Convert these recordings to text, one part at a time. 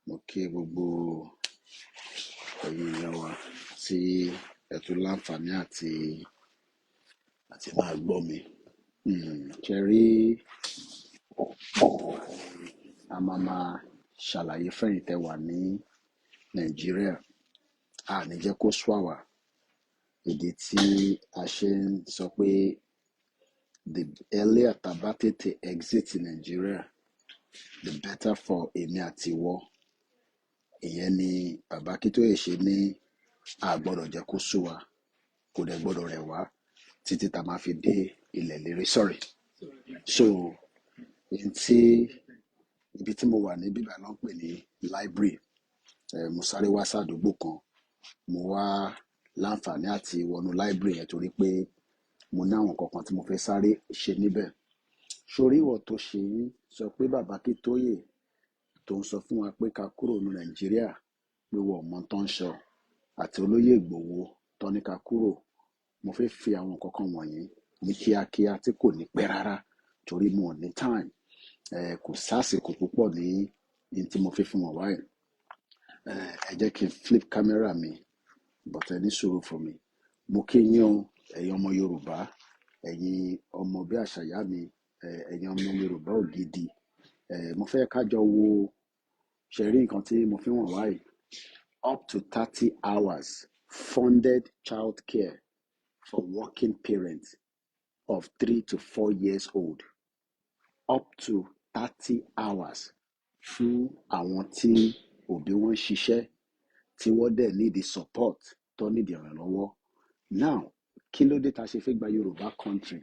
Mo kí gbogbo ẹ̀yin èèyàn wa tí ẹ tún láǹfààní àti máa gbọ́ mi. Ṣe rí, a máa máa ṣàlàyé fẹ́yìn tẹ́ wà ní Nàìjíríà. A ní jẹ́ kó sú àwa. Ìdí tí a ṣe ń sọ pé the earlier tá bá tètè exit Nàìjíríà, the better for èmi àti ìwọ. Ìyẹn ni Bàbá Akíntóyè ṣe ní a gbọ́dọ̀ jẹ́ kó sú wa, kò dẹ̀ gbọ́dọ̀ rẹ̀ wá títí tá máa fi dé ilẹ̀ ìlérí. Sorry. So, n tí ibi tí mo wà ní bíbá ló ń pè ní library. Mo sáré wá sádùúgbò kan, mo wá láǹfààní àti wọnú library yẹn torí pé mo ní àwọn nǹkan kan tí mo fẹ́ sáré ṣe níbẹ̀. Sórí ìwọ tó ṣe ń sọ pé Bàbá Akíntóyè tó ń sọ fún wa pé ká kúrò ní Nàìjíríà, pé wọ́n ò mọ tó ń sọ, àti olóyè Ìgbòho tó ní ká kúrò, mo fẹ́ fi àwọn nǹkan kan wọ̀nyí ní kíákíá tí kò ní pẹ́ rárá torí mo ò ní time. Kò sásìkò púpọ̀ ní tí mo fẹ́ fún wọn wáyé. Ẹ jẹ́ kí n flip camera mi, but ẹ ní sùúrù fún mi. Mo kí yín o, ẹ̀yin ọmọ Yorùbá, ẹ̀yin ọmọ bí àṣà ìyá mi, ẹ̀yin ọmọ Yorùbá ògidì. Mo fẹ́ ká jọ wo ṣe rí nǹkan tí mo fi wọ̀n wáyé: up to 30 hours funded childcare for working parents of 3 to 4 years old. Up to 30 hours fún àwọn tí òbí wọn ń ṣiṣẹ́, tí wọ́n dẹ̀ need the support, tó need ìrànlọ́wọ́. Now, kí ló dé tá a ṣe fẹ́ gba Yorùbá country?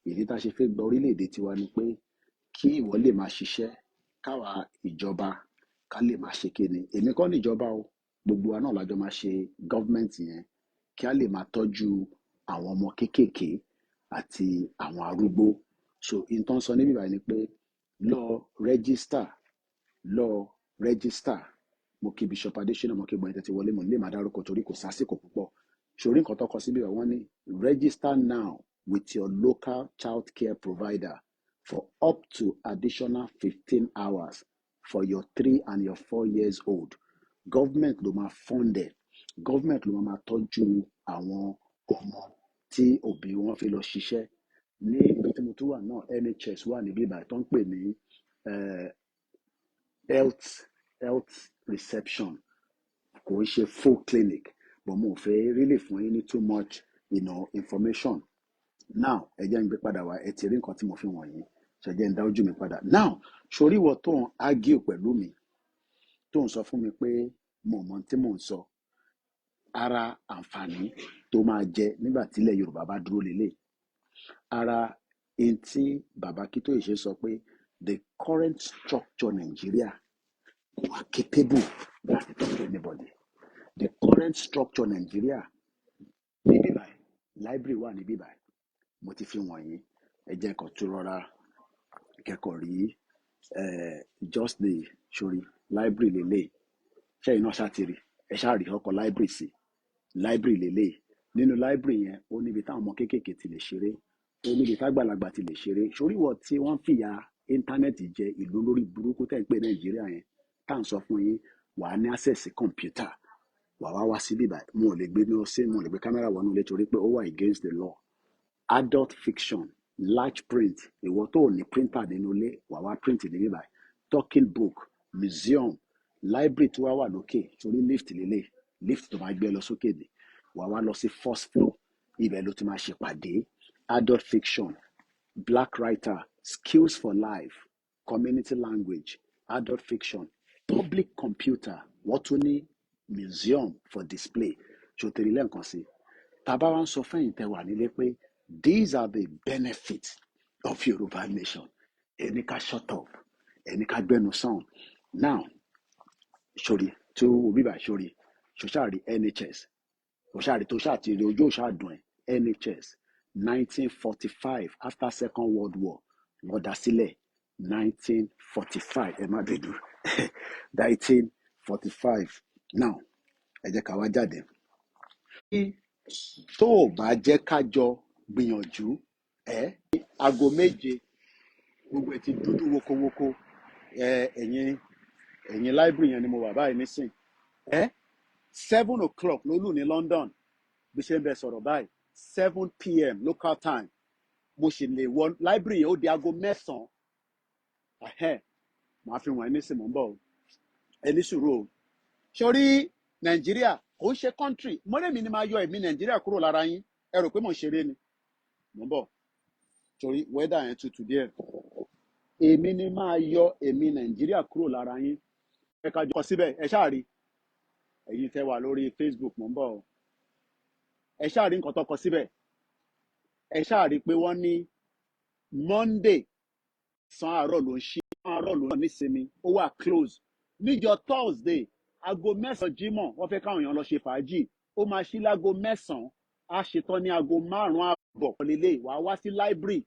Ìdí tá a ṣe fẹ́ gba orílẹ̀-èdè tiwa ni pé kí ìwọ lè máa ṣiṣẹ́, káwa ìjọba ká lè máa ṣe kíni. Èmi kọ́ níjọba o, gbogbo wa náà la jọ máa ṣe government yẹn, kí a lè máa tọ́jú àwọn ọmọ kéékèèké àti àwọn arúgbó. So in tó ń sọ níbí báyìí ni pé lọ register, lọ register. Mo kí Bishop Adesina, mo kí gbọ́n tẹ́tí wọlé. Mo lè máa dárúkọ torí kò sásìkò púpọ̀. Sórí nǹkan tó kọ síbí báyìí, wọ́n ní register now with your local child care provider for up to additional 15 hours for your 3 and your 4 years old. Government ló máa fund ẹ̀, government ló máa tọ́jú àwọn ọmọ tí òbí wọn fi lọ ṣiṣẹ́. Ní ibi tí mo tún wà náà, NHS wà níbí báyìí tó ń pè ní health reception. Kò ń ṣe full clinic, but mo ò fẹ́ really fún yín ní too much information now. Ẹ jẹ́ ń gbé padà wá. Ẹ ti rí nǹkan tí mo fi wọ̀nyí ṣe, jẹ́ ń dá ojú mi padà now. Sórí ìwọ tó ń argue pẹ̀lú mi, tó ń sọ fún mi pé mo mọ tí mò ń sọ, ara àǹfààní tó máa jẹ nígbà tílẹ̀ Yorùbá bá dúró lélẹ̀, ara ẹni tí Bàbá Akíntóyè ṣe sọ pé the current structure Nigeria kò wá capable láti tọ́jú anybody. The current structure Nigeria, níbí báyìí, library wà níbí báyìí, mo ti fi wọ̀nyí. Ẹ jẹ́ nǹkan tó rọra kẹ́kọ̀ọ́ rí, just the sori library lélẹ̀. Ṣẹ́yìn náà ṣáà ti rí, ẹ ṣáà rí ọkọ̀ library sí library lélẹ̀. Nínú library yẹn, ó níbi táwọn ọmọ kéékèèké ti lè ṣeré, ó níbi tágbàlagbà ti lè ṣeré. Sórí ìwọ tí wọ́n ń fìyà íńtánẹ́ẹ̀tì jẹ ìlú lórí burúkú tẹ́ ń pè Nàìjíríà yẹn, tá à ń sọ fún yín, wàá ní access sí kọ̀ǹpútà, wàá wá wá síbí báyìí. Mo ò lè gbé ní ọsẹ, mo ò lè gbé kámẹ́rà wọnú ilé torí pé ó wà against the law. Adult fiction, large print, ìwọ tó ò ní printer nínú ilé, wàá wá print níbí báyìí. Talking book, museum, library tó wá wà lókè torí lift lélẹ̀, lift tó máa gbé lọ sókè ni. Wàá wá lọ sí first floor, ibẹ̀ ló ti máa ṣèpàdé. Adult fiction, black writer, skills for life, community language, adult fiction, public computer, wọ́n tún ní museum for display. Ṣòtẹ̀rì lẹ́ẹ̀kan sí, tá a bá wá ń sọ fẹ́yìn tẹ́ wà nílé pé these are the benefits of Yorùbá nation, ẹni ká shut up, ẹni ká gbẹnu sàn. Now, sori tó wo bíbà, sori ṣòṣàrí NHS, òṣàrí tó ṣáà ti rí ojú òṣàdùn ẹ. NHS, 1945, after Second World War ló dá sílẹ̀, 1945. Ẹ má bínú, 1945. Now, ẹ jẹ́ ká wá jáde. Tó o bá jẹ́ ká jọ gbìyànjú ẹ, aago 7 gbogbo ẹ ti dúdú wokowoko. Ẹ ẹ̀yin Ẹ̀yìn library yẹn ni mo wà báyìí nísìn. Ẹ 7 o'clock ló lù ní London bí ṣe ń bẹ sọ̀rọ̀ báyìí, 7 p.m. local time. Mo sì lè wọ library yẹn, ó di aago 9. Ẹ̀hẹ́n, màá fi wọ̀n ẹ́ nísìn. Mò ń bọ̀ o, ẹ ní sùúrù o. Sórí Nàìjíríà kò ń ṣe country mọ́lẹ́mí ni máa yọ ẹ̀mí Nàìjíríà kúrò lára yín. Ẹ rò pé mò ń ṣeré ni. Mò ń bọ̀, torí weather yẹn tutù díẹ̀. Èmi ni máa yọ ẹ̀mí Nàìjíríà kúrò lára yín. Ẹ ká jọ kọ síbẹ̀. Ẹ ṣáà rí, ẹ̀yin tẹ́ wà lórí Facebook, mò ń bọ̀ o. Ẹ ṣáà rí nǹkan tó kọ síbẹ̀. Ẹ ṣáà rí pé wọ́n ní Monday san àárọ̀ ló ń ṣí, àárọ̀ ló ń nísinmi, ó wà close. Níjọ́ Thursday, aago 9, Jímọ̀, wọ́n fẹ́ káwọn èèyàn lọ ṣe fàájì, ó máa ṣí láago 9, á ṣetán ní aago 5:30. Lélẹ̀ wàá wá sí library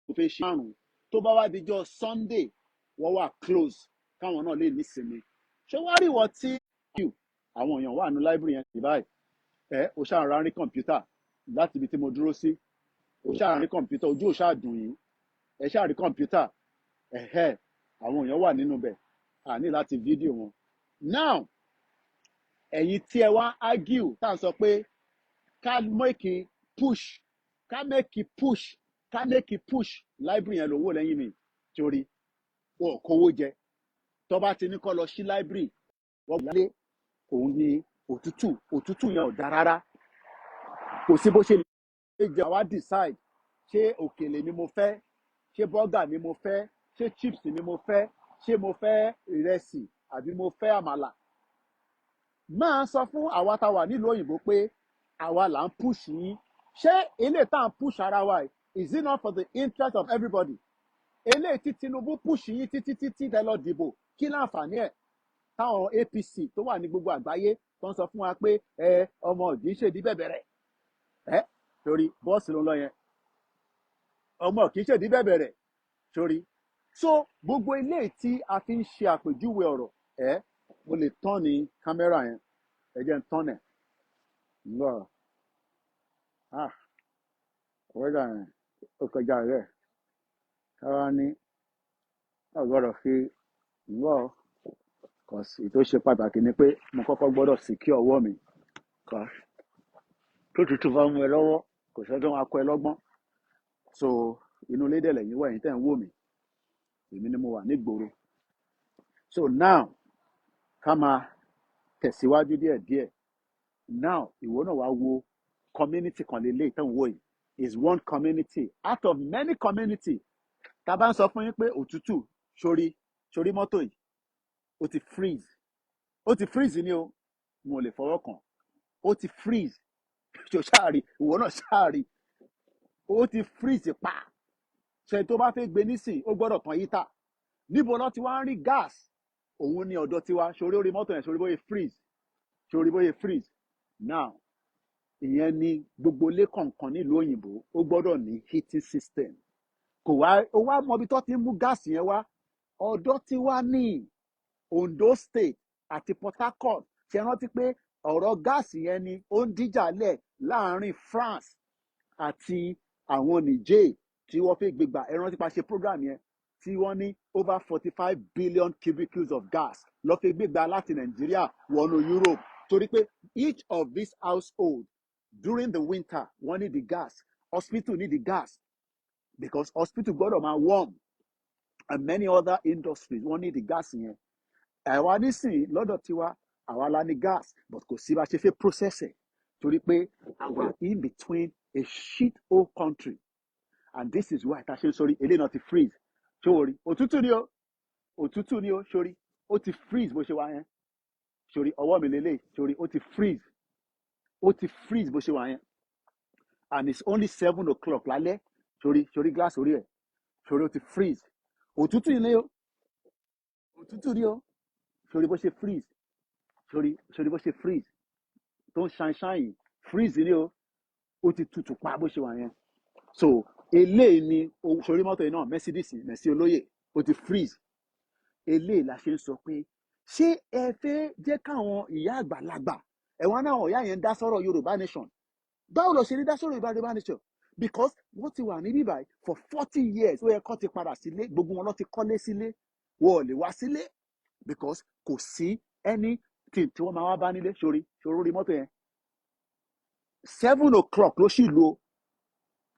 tó fẹ́ ṣe 5. Tó bá wá dijọ́ Sunday, wọ́n wà close káwọn náà lè nísinmi. Ṣé wàá rí wọ́n tí àwọn èèyàn wà ní library yẹn báyìí? Ẹ o ṣáà rán rí kọ̀ǹpútà láti ibi tí mo dúró sí. O ṣáà rí kọ̀ǹpútà, ojú ò ṣáà dùn yín. Ẹ ṣáà rí kọ̀ǹpútà. Ẹ̀hẹ́, àwọn èèyàn wà nínú bẹ̀, à ní láti fídíò wọn. Now, ẹ̀yin tí ẹ wá argue, tá à ń sọ pé ká make push, ká make push, ká make push, library yẹn lówó lẹ́yìn mi, torí wọn ò kówó jẹ. Tó bá ti ní kó lọ sí library, wọ́n lé òun ní òtútù. Òtútù yẹn ò dáa rárá. Kò sí bó ṣe lè jẹ. Àwa decide, ṣé òkèlè ni mo fẹ́, ṣé burger ni mo fẹ́, ṣé chips ni mo fẹ́, ṣé mo fẹ́ ìrẹsì àbí mo fẹ́ àmàlà? Máa sọ fún àwa tá a wà nílùú òyìnbó pé àwa là ń push yín. Ṣé eléyìí tá à ń push ara wa yìí, is it not for the interest of everybody? Eléyìí tí Tinubu push yín títí títí tẹ lọ dìbò, kí láǹfààní ẹ̀? Táwọn APC tó wà ní gbogbo àgbáyé tó ń sọ fún wa pé ẹ ọmọ kì í ṣèdí bẹ̀bẹ̀rẹ̀ ẹ, torí bọ́ọ̀sì ló ń lọ yẹn, ọmọ kì í ṣèdí bẹ̀bẹ̀rẹ̀ sórí. So gbogbo eléyìí tí a fi ń ṣe àpèjúwe ọ̀rọ̀ ẹ, mo lè tán ní kámẹ́rà yẹn. Ẹ jẹ́ ń tán ẹ̀ ńlọ. Ah, weather yẹn ó kọjá rẹ̀. Káwá ní ọ̀gbọ́dọ̀ fi ńlọ cause èyí tó ṣe pàtàkì ni pé mo kọ́kọ́ gbọ́dọ̀ secure ọwọ́ mi, cause tó tutù bá mú ẹ lọ́wọ́, kò sẹ́ni tó máa kọ́ ẹ lọ́gbọ́n. So inú ilé dẹ̀ lẹ́yìn wá, ẹ̀yin tẹ́ ń wò mí, èmi ni mo wà nígboro. So now, ká máa tẹ̀síwájú díẹ̀díẹ̀. Now, ìwọ náà wá wo community kan lélẹ́yìí tẹ́ ń wò yìí, is one community out of many community. Tá a bá ń sọ fún yín pé òtútù, sórí sórí mọ́tò yìí, ó ti freeze, ó ti freeze ni o. Mo lè fọwọ́ kàn, ó ti freeze. Ṣò ṣáàrí, ìwọ náà ṣáàrí, ó ti freeze pa. Ṣe tó bá fẹ́ gbé nísìn, ó gbọ́dọ̀ tàn heater. Níbo ló ti wá ń rí gas? Òun ní ọ̀dọ̀ tiwa. Sórí orí mọ́tò yẹn, sórí bóyá freeze, sórí bóyá freeze. Now, ìyẹn ni gbogbo ilé kọ̀ọ̀kan nílùú òyìnbó, ó gbọ́dọ̀ ní heating system. Kò wá, ó wá mọbi tó ti ń mú gáàsì yẹn wá. Ọ̀dọ̀ tiwa ní Ondo State àti Port Harcourt. Ṣe rántí pé ọ̀rọ̀ gáàsì yẹn ni ó ń díjà lẹ̀ láàrin France àti àwọn Niger tí wọ́n fi gbégbà? Ẹ rántí pa ṣe program yẹn tí wọ́n ní over 45 billion cubic cubes of gas lọ́ fi gbégbá láti Nàìjíríà wọnú Europe, torí pé each of these household during the winter, wọ́n need the gas, hospital need the gas because hospital gbọ́dọ̀ máa warm, and many other industries, wọ́n need the gas yẹn. Àwa nísìnyí lọ́dọ̀ tiwa, àwa la ní gas, but kò sí bá ṣe fẹ́ process ẹ̀, torí pé àwa in between a shit hole country. And this is why ta ṣe ń sọrí. Eléyìí náà ti freeze. Ṣé o rí? Òtútù ni o, òtútù ni o. Sórí, ó ti freeze bó ṣe wà yẹn. Sórí ọwọ́ mi lélẹ̀, sórí, ó ti freeze, ó ti freeze bó ṣe wà yẹn, and it's only 7 o'clock lálẹ́. Sórí, sórí glass orí ẹ̀, sórí, ó ti freeze. Òtútù ni o, òtútù ni o. Sórí bó ṣe freeze, sórí, sórí bó ṣe freeze tó ń ṣan ṣan yìí, freeze ni o. Ó ti tutù pa bó ṣe wà yẹn. So eléyìí ni sórí mọ́tò yìí náà, Mercedes Mercy olóyè, ó ti freeze. Eléyìí la ṣe ń sọ pé, ṣé ẹ fẹ́ jẹ́ káwọn ìyá àgbàlagbà ẹ̀wọ̀n náà, ìyá yẹn ń dá sọ́rọ̀ Yorùbá nation? Báwo lọ ṣe ní dá sọ́rọ̀ Yorùbá nation? Because wọ́n ti wà níbí báyìí for 40 years. Ó yẹ kó ti padà sílé. Gbogbo wọn lọ ti kọ́lé sílé, wọn ò lè wá sílé. Because kò sí anything tí wọ́n máa wá bá nílé. Sórí orí mọ́tò yẹn, 7 o'clock ló sì lò,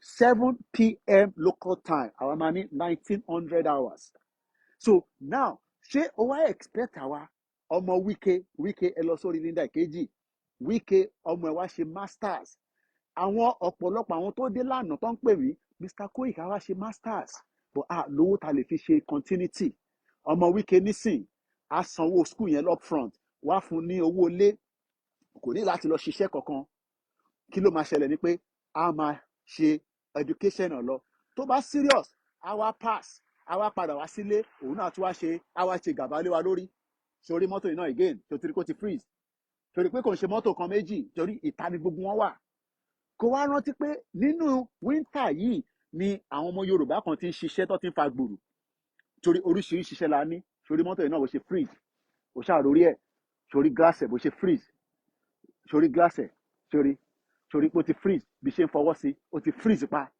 7 p.m. local time. Àwa máa ní 1900 hours. So now, ṣé o wá expect àwa ọmọ Wike? Wike, ẹ lọ sórí Linda Ìkejì. Wike, ọmọ ẹ wá ṣe masters. Àwọn ọ̀pọ̀lọpọ̀ àwọn tó dé lánàá tó ń pè mí, "Mr. Koiki, wá ṣe masters, but ah, lówó ta lè fi ṣe continuity." Ọmọ Wike nísìn á sanwó school yẹn up front, wá fún ní owó ilé, kò ní láti lọ ṣiṣẹ́ kankan. Kí ló máa ṣẹlẹ̀ ni pé a máa ṣe education lọ. Tó bá serious, á wá pass, á wá padà wá sílé, òun náà tún wá ṣe, á wá ṣe gàba lé wa lórí. Sórí mọ́tò yìí náà again, tó ti rí kó ti freeze, torí pé kò ń ṣe mọ́tò kan méjì, torí ìta ni gbogbo wọn wà. Kó wá rántí pé nínú winter yìí ni àwọn ọmọ Yorùbá kan ti ń ṣiṣẹ́, tó ti ń fa gbùrù, torí oríṣiríṣi iṣẹ́ la ní. Sórí mọ́tò yìí náà bó ṣe freeze, ó ṣàrórí ẹ̀. Sórí glass ẹ̀ bó ṣe freeze, sórí glass ẹ̀, sórí pé ó ti freeze. Bí ṣe ń fọwọ́ sí, ó ti freeze pa.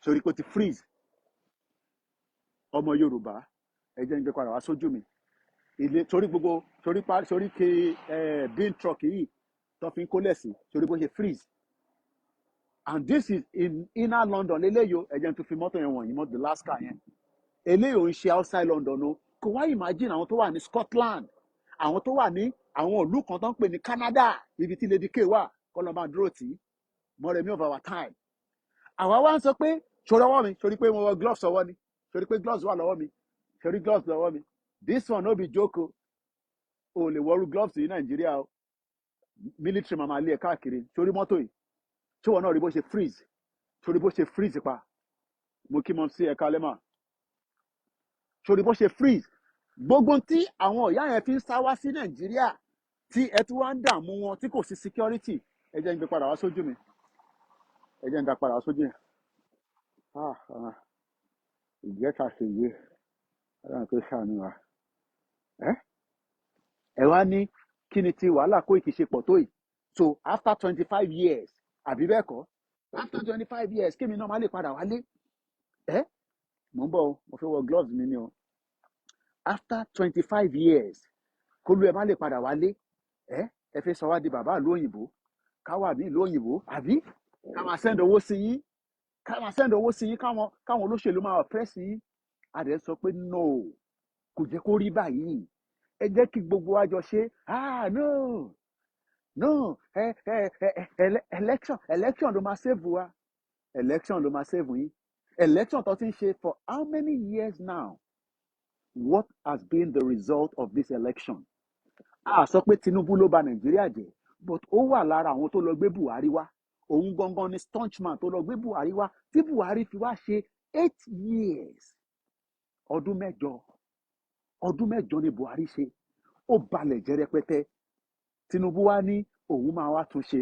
Sórí pé ó ti freeze. Ọmọ Yorùbá, ẹ jẹ́ ń gbé padà wá sójú mi ilé, torí gbogbo torí pa sórí ke ẹ bin truck yìí tó fi ń kólẹ̀ sí, torí bó ṣe freeze. And this is in inner London léléyìí o. Ẹ jẹ́ n tún fi mọ́tò yẹn wọ̀nyí mọ́, the last car yẹn. Eléyìí ò ń ṣe outside London o. Kò wá imagine àwọn tó wà ní Scotland, àwọn tó wà ní àwọn ìlú kan tó ń pè ní Canada, ibi tí Lady K wà, kọ́ ló máa dúró tì í. Mọ́rẹ̀mí of our time, àwa wá ń sọ pé ṣòro ọwọ́ mi, sórí pé mo wọ gloves ọwọ́ ni, sórí pé gloves wà lọ́wọ́ mi, sórí gloves lọ́wọ́ mi. This one no be joke o. O lè wọrú gloves ní Nàìjíríà o, military máa lé ẹ káàkiri. Sórí mọ́tò yìí, tí wọn náà rí bó ṣe freeze, sórí bó ṣe freeze pa. Mo kí mọ sí ẹ̀ka lẹ́mà. Sórí bó ṣe freeze, gbogbo tí àwọn ìyá yẹn fi ń sá wá sí Nàìjíríà, tí ẹ tún wá ń dààmú wọn, tí kò sí security. Ẹ jẹ́ ń gbé padà wá sójú mi, ẹ jẹ́ ń dá padà wá sójú mi. Ah ah, ìjẹ́ta ṣe yé, Ọlọ́run tó ṣàánú wa. Ẹ wá ní kí ni ti wàhálà Kóìkì ṣe pọ̀ tó yìí? So after 25 years, àbí bẹ́ẹ̀ kọ́, after 25 years, kémi náà má lè padà wálé. Ẹ mò ń bọ̀ o, mo fẹ́ wọ gloves mi ni o. After 25 years, kólú ẹ má lè padà wálé. Ẹ fẹ́ sọ wá di bàbá ìlú òyìnbó, ká wà ní ìlú òyìnbó, àbí ká máa send owó sí yín, ká máa send owó sí yín, káwọn olóṣèlú máa oppress yín? A dẹ̀ sọ pé no, kò jẹ́ kó rí báyìí. Ẹ jẹ́ kí gbogbo wa jọ ṣe. Ah, no, no, ẹ ẹ ẹ election, election ló máa save wa, election ló máa save yín. Election tó ti ń ṣe for how many years now? What has been the result of this election? A sọ pé Tinubu ló bà Nàìjíríà jẹ́, but ó wà lára àwọn tó lọ gbé Buhari wá. Òun gangan ni staunchman tó lọ gbé Buhari wá, tí Buhari fi wá ṣe 8 years, ọdún 8. Ọdún 8 ni Buhari ṣe, ó balẹ̀ jẹ́ rẹpẹtẹ. Tinubu wá ní òun máa wá tún ṣe.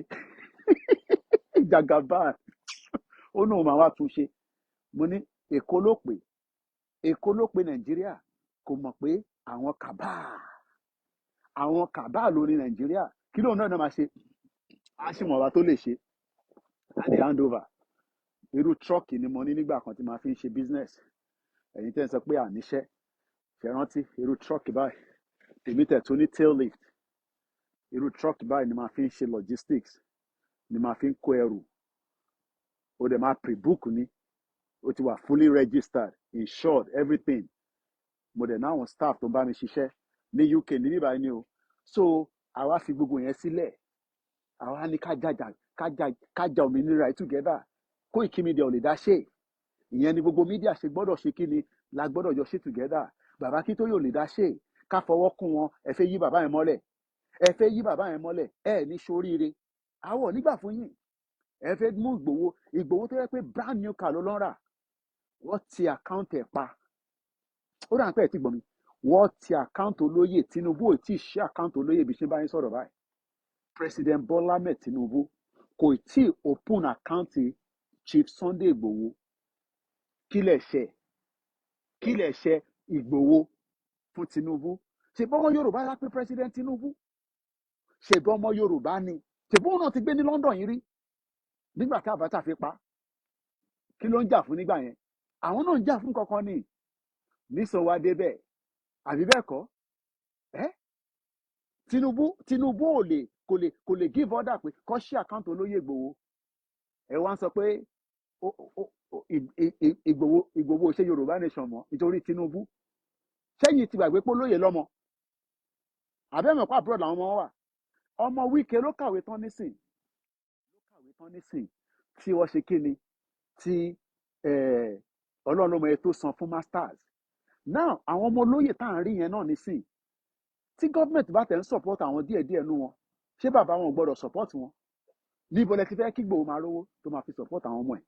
Jagaban, ó ní òun máa wá tún ṣe. Mo ní Èkó ló pè, Èkó ló pè Nàìjíríà. Kò mọ̀ pé àwọn cabal, àwọn cabal ló ní Nàìjíríà. Kí lóun náà máa ṣe? Á sì wọ̀n wá tó lè ṣe, á dẹ̀ hand over. Irú truck ni mo ní nígbà kan tí màá fi ń ṣe business. Ẹ̀yin tẹ́ ń sọ pé àníṣe ṣe rántí irú truck báyìí, tèmi tẹ̀ tó ní tail lift. Irú truck báyìí ni màá fi ń ṣe logistics, ni màá fi ń kó ẹrù. Ó dẹ̀ máa pre-book ni, ó ti wà fully registered, insured, everything. Mo dẹ̀ náwọn staff tó ń bá mi ṣiṣẹ́ ní UK ní bíbáyìí ni o. So àwa fi gbogbo yẹn sílẹ̀, àwa ní ká jàjà, ká jà òmìnira yìí together. Koiki Media ò lè dá ṣe ìyẹn ni. Gbogbo media ṣe gbọ́dọ̀ ṣe, kí ni la gbọ́dọ̀ jọ ṣe together. Bàbá Akíntóyè ò lè dá ṣe, ká fọwọ́ kún wọn. Ẹ fẹ́ yí bàbá yẹn mọ́lẹ̀, ẹ fẹ́ yí bàbá yẹn mọ́lẹ̀, ẹ ní ṣoríire àwọ̀ nígbà fún yín. Ẹ fẹ́ mú Ìgbòho, Ìgbòho tó yẹ pé brand new car ló lọ́ rà, wọ́n ti account ẹ̀ pa. Ó dà ń pẹ́ ẹ̀ tí gbọ́n mi, wọ́n ti account olóyè Tinubu ò tí ì ṣí account olóyè bí ṣe bá yín sọ̀rọ̀ báyìí. President Bola Ahmed Tinubu kò tí ì open account Chief Sunday Igboho. Kí lẹ̀ ṣe? Kí lẹ̀ ṣe Ìgbòho fún Tinubu? Ṣe bọ́mọ Yorùbá la pé President Tinubu? Ṣe bọ́mọ Yorùbá ni? Ṣe bóun náà ti gbé ní London yìí rí nígbà tí Abacha fi pa? Kí ló ń jà fún nígbà yẹn? Àwọn náà ń jà fún kankan ní nísàn wá débẹ̀, àbí bẹ́ẹ̀ kọ́? Ẹ́ Tinubu ò lè kò lè give order pé kó ṣí account olóyè Ìgbòho. Ẹ wá ń sọ pé Ìgbòho ṣe Yorùbá nation mọ́ nítorí Tinubu. Sẹ́yìn ti gbàgbé pé olóyè lọ́mọ àbẹ́mọ̀ pa abroad làwọn ọmọ wà. Ọmọ Wike ló kàwé tán nísìn, ló kàwé tán nísìn tí wọ́n ṣe kí ni tí Ọlọ́run ló mọ ẹ tó san fún masters. Now, àwọn ọmọ olóyè tá à ń rí yẹn náà nísìn, tí gọ́ọ̀mẹ̀ntì bá tẹ̀ ń support àwọn díẹ̀díẹ̀ nú wọn, ṣé bàbá wọn ò gbọ́dọ̀ support wọn? Níbo lẹ ti fẹ́ kí Ìgbòho máa rówó tó máa fi support àwọn ọmọ ẹ̀?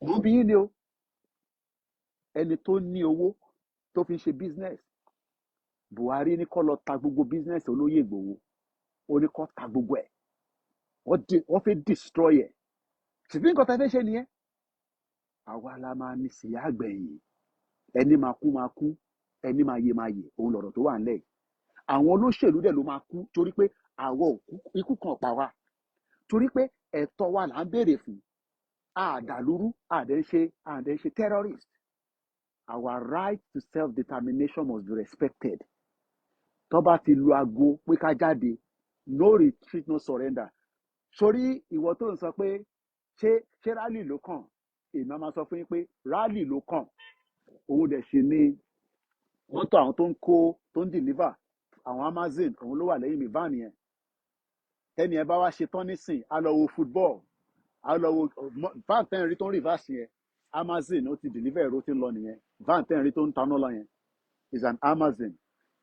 Mò ń bi yín ni o. Ẹni tó ní owó tó fi ń ṣe business, Buhari ní kó lọ ta gbogbo business olóyè Ìgbòho. Ó ní kó ta gbogbo ẹ̀. Wọ́n fẹ́ destroy ẹ̀. Ṣùgbọ́n nǹkan tá a fẹ́ ṣe nìyẹn. Àwa la máa ní síyá àgbẹ̀yìn. Ẹni máa kú máa kú, ẹni máa yè máa yè. Òun lọ̀rọ̀ tó wà ńlẹ̀ yìí. Àwọn olóṣèlú dẹ̀ ló máa kú, torí pé àwọn òkú ikú kan pa wá, torí pé ẹ̀tọ́ wa là ń béèrè fún. Àdàlúrú àdẹ̀ ń ṣe terrorist. Our right to self-determination must be respected. Tó bá ti lu aago pé ká jáde, no retreat, no surrender. Sórí ìwọ tó ń sọ pé ṣé rally ló kàn, èmi á máa sọ fún yín pé rally ló kàn. Òun dẹ̀ ṣe ní mọ́tò àwọn tó ń kó, tó ń deliver àwọn Amazon, òun ló wà lẹ́yìn mi, van yẹn. Tẹ́ni ẹ bá wá ṣe tán nísìn, á lọ wo football, á lọ wo van tẹ́ ń rí tó ń reverse yẹn. Amazon ó ti deliver ẹ̀rọ tí ń lọ nìyẹn. Van tẹ́ ń rí tó ń taná lọ yẹn is an Amazon.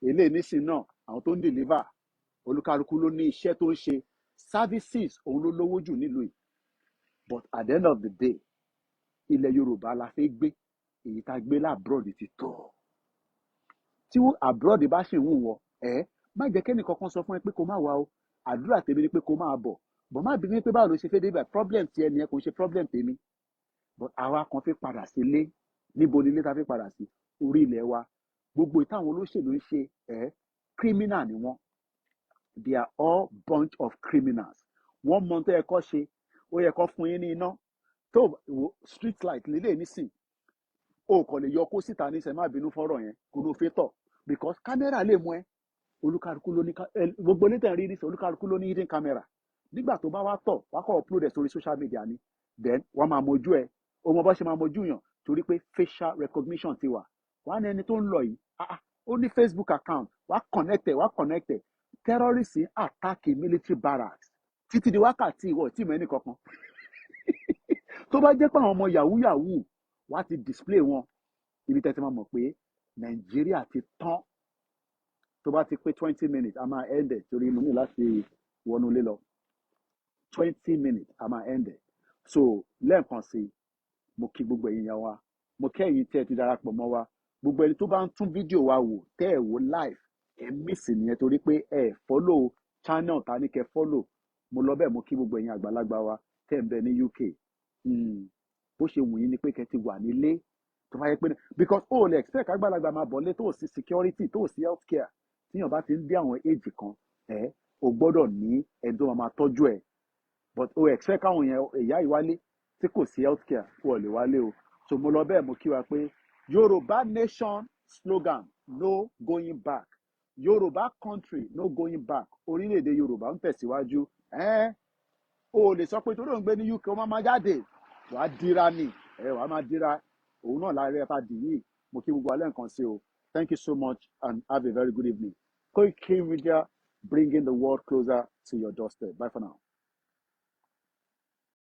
Eléyìí nísìn náà, àwọn tó ń deliver, olúkálukú ló ní iṣẹ́ tó ń ṣe. Services òun ló lówó jù nílùú yìí. But at the end of the day, ilẹ̀ Yorùbá la fẹ́ gbé. Èyí tá a gbé l'abroad ti tó. Tí abroad bá ṣì ń wù wọ ẹ, má jẹ́ kẹ́nì kankan sọ fún ẹ pé kó má wá o. Àdúrà tèmi ni pé kó máa bọ̀ bọ̀. Má bí mi pé báwo ló ṣe fẹ́ débẹ̀. Problem tiẹ̀ nìyẹn, kò ń ṣe problem tèmi. But àwa kan fi padà sílé. Níbo ni ilé ta fi padà sí? Orí ilẹ̀ wa. Gbogbo ìtàwọn olóṣèlú ń ṣe ẹ, criminal ni wọ́n. They are all bunch of criminals. Wọ́n mọ ohun tó yẹ kó ṣe. Ó yẹ kó fún yín ní iná tó wo street light lílé nísìn. O kò lè yọ kó síta nísìn, má bínú fọ́rọ̀ yẹn, kò ló fẹ́ tọ̀, because camera lè mú ẹ. Olúkálukú ló ní gbogbo létẹ̀ rí nísìn, olúkálukú ló ní hidden camera. Nígbà tó bá wá tọ̀, wá kọ́ upload ẹ̀ sórí social media ni. Then wọ́n máa mojú ẹ. O mọ bó ṣe máa mojú yàn, torí pé facial recognition ti wà. Wà á ní ẹni tó ń lọ yìí, ah ah, ó ní Facebook account. Wá connect ẹ, wá connect ẹ. Terrorists attack military barracks títí di wákàtí ìwọ tí mọ ẹnì kankan. Tó bá jẹ́ pé àwọn ọmọ yahoo yahoo wá ti display wọn, ibi tẹ́ ti máa mọ̀ pé Nàìjíríà ti tán. Tó bá ti pé 20 minutes, a máa end ẹ̀, torí mo ní láti wọnú ilé lọ. 20 minutes, a máa end ẹ̀. So lẹ́ẹ̀kan sí i, mo kí gbogbo ẹ̀yin yẹn wa, mo kí ẹ̀yin tí ẹ ti darapọ̀ mọ́ wa. Gbogbo ẹni tó bá ń tún fídíò wa wò, tẹ́ ẹ̀ wò live, ẹ miss nìyẹn, torí pé ẹ follow channel ta ní kẹ́ follow. Mo lọ bẹ́ẹ̀. Mo kí gbogbo ẹ̀yin àgbàlagbà wa tẹ́ ń bẹ ní UK. Bó ṣe wù yín ni pé kẹ́ ti wà nílé. Tó bá yẹ pé, because o lè expect àgbàlagbà máa bọ̀ lé tó sí security, tó sí health care. Tíyàn bá ti ń dé àwọn age kan, ẹ o gbọ́dọ̀ ní ẹni tó máa tọ́jú ẹ. But o expect káwọn yẹn ìyá ìwálé tí kò sí health care, kò lè wálé o. So mo lọ bẹ́ẹ̀. Mo kí wa pé Yorùbá nation slogan, no going back. Yorùbá country, no going back. Orílẹ̀-èdè Yorùbá ń tẹ̀síwájú. Ẹ́n o lè sọ pé torí òun gbé ní UK, ó máa máa jáde, wàá dira ni ẹ wàá máa dira. Òun náà lára ẹ bá dì yìí. Mo kí gbogbo alẹ́ nǹkan sí o. Thank you so much and have a very good evening. Koiki Media, bringing the world closer to your doorstep. Bye for now.